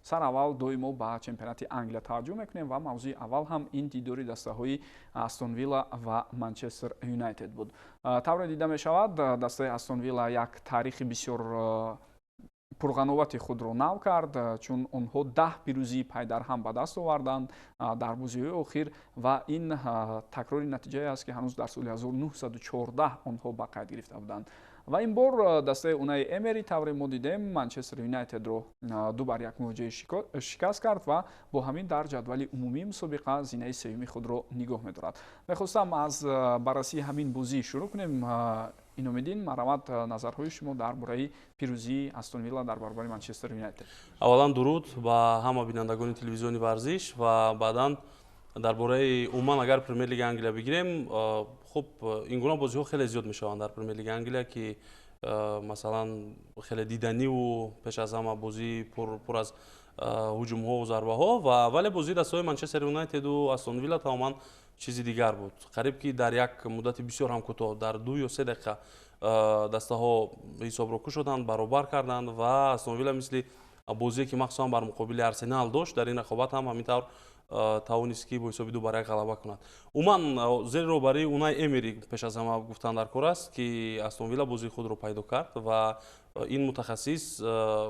Сараввал доимо ба чемпионати Англия таваҷҷӯҳ мекунем ва мавзӯи аввал ҳам ин дидори дастаҳои Астон Вилла ва Манчестер Юнайтед буд. Тавре дида мешавад, дастаи Астон Вилла як таърихи бисёр пурғановати худро нав кард, чун онҳо 10 пирӯзии пайдарҳам ба даст оварданд дар бозиҳои охир ва ин такрори натиҷае аст, ки ҳанӯз дар соли 1914 онҳо ба қайд гирифта буданд. Ва ин бор дастаи Унаи Эмери, тавре мо дидем, Манчестер Юнайтедро 2-1 мувоҷиҳаи шикаст кард ва бо ҳамин дар ҷадвали умумии мусобиқа зинаи сеюми худро нигоҳ медорад. Мехостам аз баррасии ҳамин бозӣ шурӯъ кунем. Иномиддин, марҳамат, назарҳои шумо дар бораи пирӯзии Астон Вилла дар баробари Манчестер Юнайтед. Аввалан, дуруд ба ҳама бинандагони телевизиони «Варзиш» ва баъдан дар бораи умуман, агар Премер Лигаи Англия бигирем, хуб, ин гуна бозиҳо хеле зиёд мешаванд дар Премер Лигаи Англия, ки масалан, хеле диданиву пеш аз ҳама бозии пур аз ҳуҷумҳову зарбаҳо. Ва вале бозии дастаҳои Манчестер Юнайтеду Астон Вилла тамоман чизи дигар буд. Қариб ки дар як муддати бисёр ҳам кӯтоҳ, дар 2 ё 3 дақиқа, дастаҳо ҳисобро кушоданд, баробар карданд. Ва Астон Вилла, мисли бозие ки махсусан бар муқобили Арсенал дошт, дар ин рақобат ҳам ҳамин тавр тавонист, ки бо ҳисоби 2-1 ғалаба кунад. Умуман, зери роҳбарии Унай Эмери, пеш аз ҳама гуфтан дар кор аст, ки Астон Вилла бозии худро пайдо кард ва ин мутахассис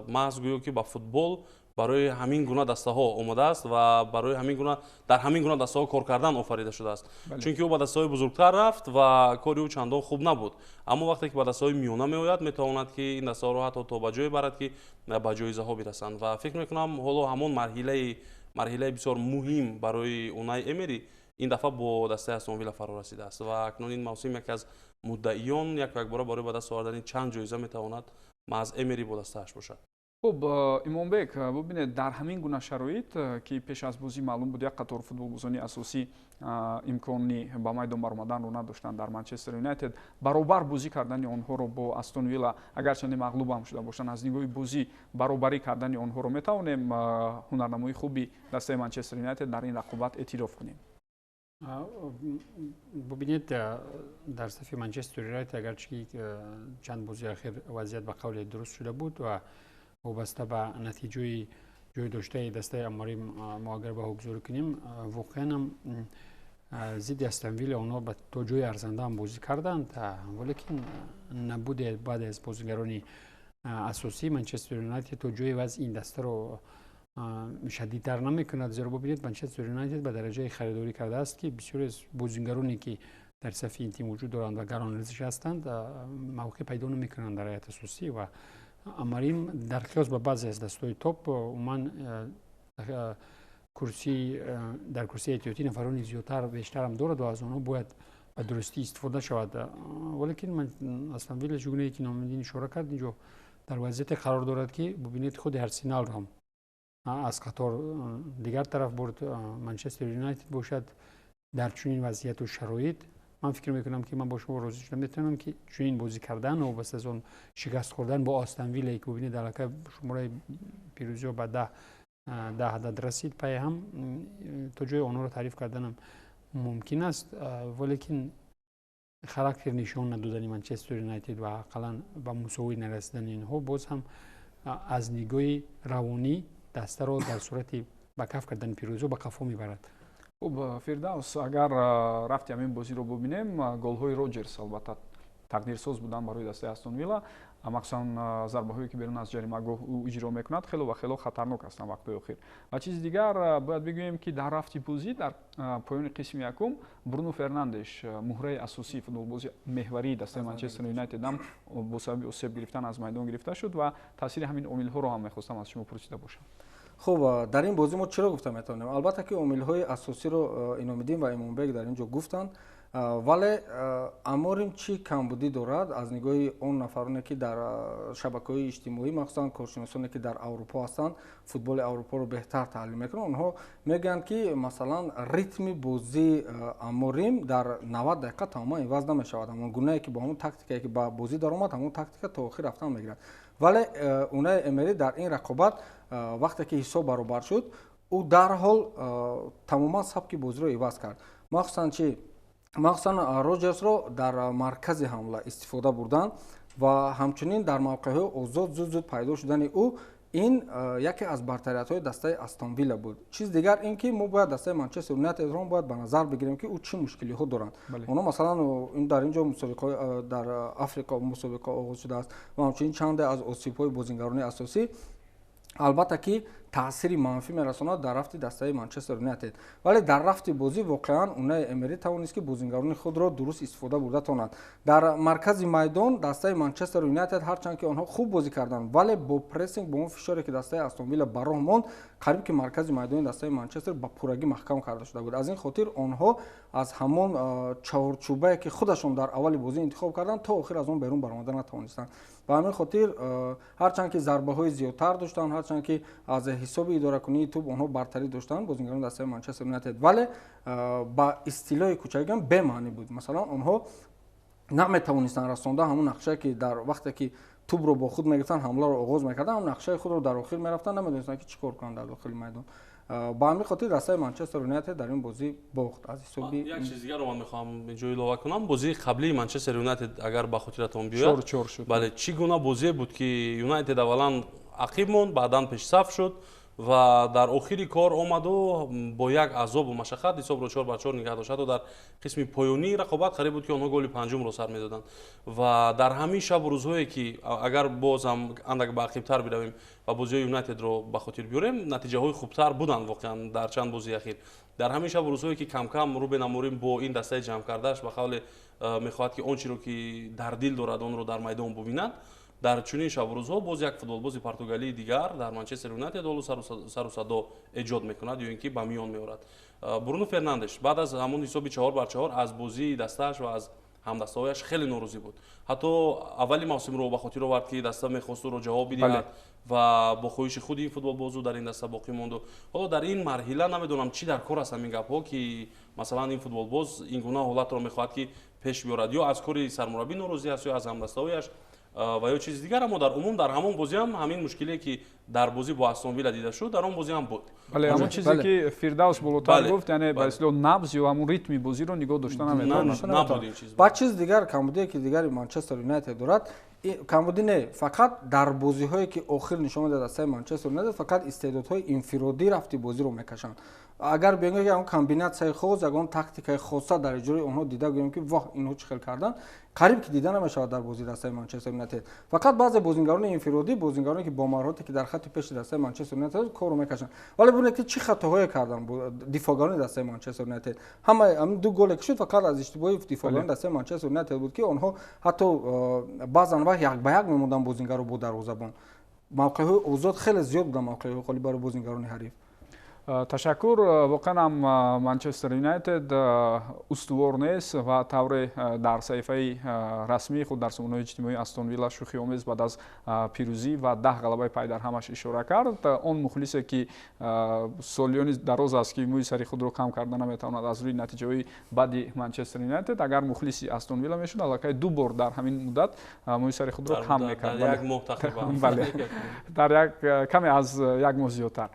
маҳз гӯё ки ба футбол барои ҳамин гуна дастаҳо омадааст ва барои ҳамин гуна, дар ҳамин гуна дастаҳо кор кардан офарида шудааст, чунки ӯ ба дастаҳои бузургтар рафт ва кори ӯ чандон хуб набуд. Аммо вақте ки ба дастаҳои миёна меояд, метавонад, ки ин дастаҳоро ҳатто то ба ҷое барад, ки ба ҷоизаҳо бирасанд. Ва фикр мекунам, ҳоло ҳамон марҳилаи бисёр муҳим барои Унай Эмери ин дафъа бо дастаи Астон Вилла фаро расидааст ва акнун ин мавсим яке аз муддаиён яку якбора барои ба даст овардани чанд ҷоиза метавонад маҳз Эмери бо дастааш бошад. Хуб, Имомбек, бубинед, дар ҳамин гуна шароит, ки пеш аз бозӣ маълум буд, як қатор футболбозони асосӣ имкони ба майдон баромаданро надоштанд дар Манчестер Юнайтед, баробар бозӣ кардани онҳоро бо Астон Вилла, агарчанде мағлуб ҳам шуда бошанд, аз нигоҳи бозӣ баробарӣ кардани онҳоро метавонем ҳунарнамои хуби дастаи Манчестер Юнайтед дар ин рақобат эътироф кунем? Бубинед, дар сафи Манчестер Юнайтед, агарчи ки чанд бозии ахир вазъият ба қавле дуруст шуда буд ва вобаста ба натиҷаи ҷой доштаи дастаи Аморим мо агар баҳогузорӣ кунем, воқеан ҳам зидди Астон Вилла онҳо то ҷои арзанда ҳам бозӣ карданд. Валекин набуди баъде аз бозигарони асосии Манчестер Юнайтед то ҷои вазъи ин дастаро шадидтар намекунад, зеро бубинед, Манчестер Юнайтед ба дараҷаи харидорӣ кардааст, ки бисёре аз бозигароне, ки дар сафи ин тим вуҷуд доранд ва гаронарзиш ҳастанд, мавқеъ пайдо намекунанд дар ҳайати асосӣ. Ва Амарим дар қиёс ба баъзе аз дастаҳои топ умуман курсии дар курсии эҳтиётӣ нафарони зиёдтар, бештарам дорад ва аз онҳо бояд ба дурустӣ истифода шавад. Валекин Астон Вилла, чӣ гунае ки Номиддин ишора кард, инҷо дар вазъияте қарор дорад, ки бубинед, худи Арсеналро ҳам аз қатор дигар тараф бурд. Манчестер Юнайтед бошад, дар чунин вазъияту шароит, ман фикр мекунам, ки ман бо шумо розӣ шуда метавонам, ки чунин бозӣ кардан, вобаста аз он шикаст хӯрдан бо Астон Виллае, ки бубинед, аллакай шумораи пирӯзиҳо ба 10 адад расид пай ҳам, то ҷои онҳоро таъриф карданам мумкин аст. Валекин характер нишон надодани Манчестер Юнайтед ва ақаллан ба мусовӣ нарасидани инҳо боз ҳам аз нигоҳи равонӣ дастаро дар сурати ба каф кардани пирӯзиҳо ба қафо мебарад. Хуб, Фирдавс, агар рафти ҳамин бозиро бубинем, голҳои Роҷерс албатта тақдирсоз буданд барои дастаи Астон Вилла. Махсусан зарбаҳое, ки берун аз ҷаримагоҳ ӯ иҷро мекунад, хело ва хело хатарнок ҳастанд вақтҳои охир. Ва чизи дигар, бояд бигӯем, ки дар рафти бозӣ, дар поёни қисми якум, Бруно Фернандеш, муҳраи асосии футболбози меҳварии дастаи Манчестер Юнайтед, ҳам бо сабаби осеб гирифтан аз майдон гирифта шуд ва таъсири ҳамин омилҳоро ҳам мехостам аз шумо пурсида бошам. Хуб, дар ин бозӣ мо чиро гуфта метавонем? Албатта ки омилҳои асосиро Иномиддин ва Имомбек дар ин ҷо гуфтанд, вале Аморим чӣ камбудӣ дорад? Аз нигоҳи он нафароне, ки дар шабакаҳои иҷтимоӣ, махсусан коршиносоне, ки дар Аврупо ҳастанд, футболи Аврупоро беҳтар таҳлил мекунанд, онҳо мегӯянд, ки масалан, ритми бозии Аморим дар 90 дақиқа тамоман иваз намешавад. Ҳамон гунае ки бо ҳамон тактикае ки ба бозӣ даромад, ҳамон тактика то охир рафтан мегирад. Вале Унай Эмери дар ин рақобат, вақте ки ҳисоб баробар шуд, ӯ дарҳол тамоман сабки бозиро иваз кард. Махсусан чи? Махсусан Роҷерсро дар маркази ҳамла истифода бурдан ва ҳамчунин дар мавқеъҳои озод зуд зуд пайдо шудани ӯ. Ин яке аз бартариятҳои дастаи Астон Вилла буд. Чиз дигар ин ки мо бояд дастаи Манчестер Юнайтедро бояд ба назар бигирем, ки ӯ чӣ мушкилиҳо доранд. Онҳо, масалан, дар ин ҷо мусобиқаҳои дар Африқо мусобиқа оғоз шудааст ва ҳамчунин чанде аз осибҳои бозингарони асосӣ, албатта, ки таъсири манфӣ мерасонад дар рафти дастаи Манчестер Юнайтед. Вале дар рафти бозӣ воқеан Унай Эмери тавонист, ки бозингарони худро дуруст истифода бурда тавонад. Дар маркази майдон дастаи Манчестер Юнайтед, ҳарчанд ки онҳо хуб бозӣ карданд, вале бо прессинг, бо он фишоре, ки дастаи Астон Вилла ба роҳ монд, қариб ки маркази майдони дастаи Манчестер ба пуррагӣ маҳкам карда шуда буд. Аз ин хотир онҳо аз ҳамон чаҳорчӯбае, ки худашон дар аввали бозӣ интихоб карданд, то охир аз он берун баромада натавонистанд. Ба ҳамин хотир, ҳарчанд ки зарбаҳои зиёдтар доштанд, ҳарчанд ки аз ҳисоби идоракунии тӯб онҳо бартарӣ доштанд, бозингарони дастаи Манчестер Юнайтед, вале ба истилоҳи кӯчагиам бемаънӣ буд. Масалан, онҳо наметавонистанд расонда ҳамон нақшае, ки дар вақте ки тӯбро бо худ мегирифтанд, ҳамларо оғоз мекарданд, ҳамон нақшаи худро дар охир мерафтанд, намедонистанд, ки чӣ кор кунанд дар дохили майдон. Ба ҳамин хотир дастаи Манчестер Юнайтед дар ин бозӣ бохт аз ҳисоби Як чиз дигарро ман мехоҳам инҷо илова кунам. Бозии қаблии Манчестер Юнайтед, агар ба хотиратон биёяд, 4-4 шуд. Бале, чӣ гуна бозие буд, ки Юнайтед аввалан ақиб монд, баъдан пешсаф шуд ва дар охири кор омаду бо як азобу машаққат ҳисобро 4-4 нигаҳ дошт. Ҳатто дар қисми поёнии рақобат қариб буд, ки онҳо голи панҷумро сар медоданд. Ва дар ҳамин шабу рӯзҳое, ки агар бозам андак ба ақибтар биравем ва бозиҳои Юнайтедро ба хотир биёрем, натиҷаҳои хубтар буданд воқеан дар чанд бозии ахир. Дар ҳамин шабу рӯзҳое, ки камкам Рубен Аморим бо ин дастаи ҷамъкардааш, ба қавле, мехоҳад, ки он чиро, ки дар дил дорад, онро дар майдон бубинад, дар чунин шабу рӯзҳо боз як футболбози португалии дигар дар Манчестер Юнайтед ҳоло сару садо эҷод мекунад ё ин ки ба миён меорад. Бруно Фернандеш баъд аз ҳамон ҳисоби 4-4 аз бозии дастааш ва аз ҳамдастаҳояш хеле норозӣ буд. Ҳатто аввали мавсимро ба хотир овард, ки даста мехост ӯро ҷавоб бидиҳад ва бо хоҳиши худи ин футболбозу дар ин даста боқӣ монду. Ҳоло дар ин марҳила намедонам, чӣ дар кор аст ҳамин гапҳо, ки масалан ин футболбоз ин гуна ҳолатро мехоҳад, ки пеш биёрад, ё аз кори сармураббӣ норозӣ аст, ё аз ҳамдастаҳояш ва ё чизи дигар. Аммо дар умум дар ҳамон бозӣ ҳам ҳамин мушкиле, ки дар бозӣ бо Астон Вилла дида шуд, дар он бозӣ ҳам буд. Бале, ҳамон чизе, ки Фирдавс болотар гуфт, яъне ба истилоҳ набз ё ҳамон ритми бозиро нигоҳ дошта наметавонад. Набуд ин чиз. Баъд чизи дигар, камбудие, ки дигари Манчестер Юнайтед дорад, камбудӣ не, фақат дар бозиҳое, ки охир нишон медиҳад дастаи Манчестер Юнайтед, фақат истеъдодҳои инфиродӣ рафти бозиро мекашанд. Агар бигӯем, ки ягон комбинатсияи хос, ягон тактикаи хоса дар иҷрои онҳо дида гӯем, ки воҳ, инҳо чӣ хел карданд, қариб ки дида намешавад дар бозии дастаи Манчестер Юнайтед. Фақат баъзе бозингарони инфиродӣ, бозингароне, ки бо маҳорате, ки дар хатти пеши дастаи Манчестер Юнайтед корро мекашанд. Вале бибинед, ки чӣ хатоҳое карданд дифоъгарони дастаи Манчестер Юнайтед. Ҳамаи ҳамин ду голе, ки шуд, фақат аз иштибоҳи дифоъгарони дастаи Манчестер Юнайтед буд, ки онҳо ҳатто баъзан вақт як ба як мемонданд бозингарро бо дарвозабон. Мавқеъҳои озод хеле зиёд буданд, мавқеъҳои холӣ барои бозингарони ҳариф. Ташаккур. Воқеан ҳам Манчестер Юнайтед устувор нест ва тавре дар саҳифаи расмии худ дар сомонаҳои иҷтимоӣ Астон Вилла шӯхиомез баъд аз пирӯзӣ ва 10 ғалабаи пайдарҳамаш ишора кард. Он мухлисе, ки солиёни дароз аст, ки мӯи сари худро кам карда наметавонад аз рӯи натиҷаҳои бади Манчестер Юнайтед, агар мухлиси Астон Вилла мешуд, аллакай ду бор дар ҳамин муддат мӯи сари худро кам мекард. Дар як моҳ тақрибан. Бале, дар як каме аз як моҳ зиёдтар.